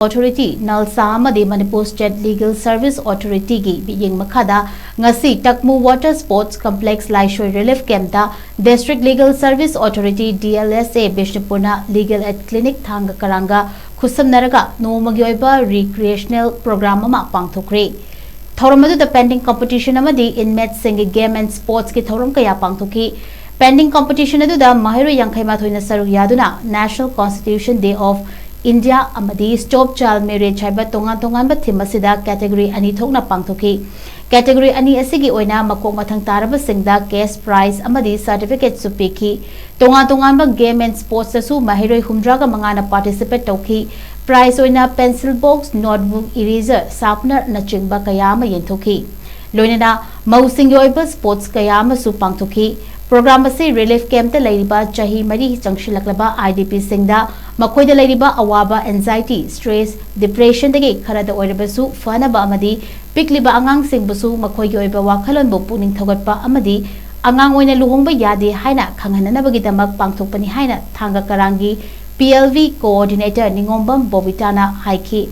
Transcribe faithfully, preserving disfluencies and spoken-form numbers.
Authority, ꯅꯜꯁꯥ ꯑꯃꯗꯤ Manipur State Legal Service Authority ꯒꯤ ꯃꯤꯠꯌꯦꯡ ꯃꯈꯥꯗ ꯉꯁꯤ ꯇꯛꯃꯨ Water Sports Complex ꯂꯥꯏꯁꯣꯏ Relief Camp ꯇ District Legal Service Authority, D L S A, ꯕꯤꯁꯅꯨꯄꯨꯔꯅ Legal Aid Clinic ꯊꯥꯡꯒ ꯀꯔꯥꯡꯒ ꯈꯨꯠꯁꯝꯅꯔꯒ ꯅꯣꯡꯃꯒꯤ ꯑꯣꯏꯕ recreational program ꯑꯃ ꯄꯥꯡꯊꯣꯛꯈ꯭ꯔꯦ꯫ ꯊꯧꯔꯝ ꯑꯗꯨꯗ pending competition ꯑꯃꯗꯤ inmate ꯁꯤꯡꯒꯤ game and sports ꯀꯤ ꯊꯧꯔꯝ ꯀꯌꯥ ꯄꯥꯡꯊꯣꯛꯈꯤ꯫ Pending competition ꯑꯗꯨꯗ ꯃꯍꯩꯔꯣꯏ ꯌꯥꯡꯈꯩ ꯃꯥꯊꯣꯏꯅ ꯁꯔꯨꯛ ꯌꯥꯗꯨꯅ National Constitution Day of India ꯑꯃꯗꯤ Stop Child Marriage ꯍꯥꯏꯕ ꯇꯣꯉꯥꯟ ꯇꯣꯉꯥꯟꯕ theme ꯑꯁꯤꯗ category ꯑꯅꯤ ꯊꯣꯛꯅ ꯄꯥꯡꯊꯣꯛꯈꯤ꯫ Category ꯑꯅꯤ ꯑꯁꯤꯒꯤ ꯑꯣꯏꯅ ꯃꯀꯣꯛ ꯃꯊꯪ ꯇꯥꯔꯕꯁꯤꯡꯗ cash prize ꯑꯃꯗꯤ certificate ꯁꯨ ꯄꯤꯈꯤ꯫ ꯇꯣꯉꯥꯟ ꯇꯣꯉꯥꯟꯕ game and sports ꯇꯁꯨ ꯃꯍꯩꯔꯣꯏ ꯍꯨꯝꯗ꯭ꯔꯥꯒ ꯃꯉꯥꯅ participate ꯇꯧꯈꯤ꯫ Prize ꯑꯣꯏꯅ pencil box, notebook, eraser, sharpener ꯅꯆꯤꯡꯕ ꯀꯌꯥ ꯑꯃ ꯌꯦꯟꯊꯣꯛꯈꯤ꯫ ꯂꯣꯏꯅꯅ ꯃꯧꯁꯤꯡꯒꯤ ꯑꯣꯏꯕ sports ꯀꯌꯥ ꯑꯃꯁꯨ ꯄꯥꯡꯊꯣꯛꯈꯤ꯫ Program ꯑꯁꯤ relief camp ꯇ ꯂꯩꯔꯤꯕ ꯆꯍꯤ ꯃꯔꯤ ꯆꯪꯁꯤꯜꯂꯛꯂꯕ I D P ꯁꯤꯡꯗ ꯃꯈꯣꯏꯗ ꯂꯩꯔꯤꯕ ꯑꯋꯥꯕ, anxiety, stress, depression ꯗꯒꯤ ꯈꯔꯗ ꯑꯣꯏꯔꯕꯁꯨ ꯐꯅꯕ ꯑꯃꯗꯤ ꯄꯤꯛꯂꯤꯕ ꯑꯉꯥꯡꯁꯤꯡꯕꯨꯁꯨ ꯃꯈꯣꯏꯒꯤ ꯑꯣꯏꯕ ꯋꯥꯈꯜꯂꯣꯟꯕꯨ ꯄꯨꯛꯅꯤꯡ ꯊꯧꯒꯠꯄ ꯑꯃꯗꯤ ꯑꯉꯥꯡ ꯑꯣꯏꯅ ꯂꯨꯍꯣꯡꯕ ꯌꯥꯗꯦ ꯍꯥꯏꯅ ꯈꯪꯍꯟꯅꯅꯕꯒꯤꯗꯃꯛ ꯄꯥꯡꯊꯣꯛꯄꯅꯤ ꯍꯥꯏꯅ ꯊꯥꯡꯒ ꯀꯔꯥꯡꯒꯤ P L V coordinator ꯅꯤꯉꯣꯝꯕꯝ ꯕꯣꯕꯤꯇꯥꯅ ꯍꯥꯏꯈꯤ꯫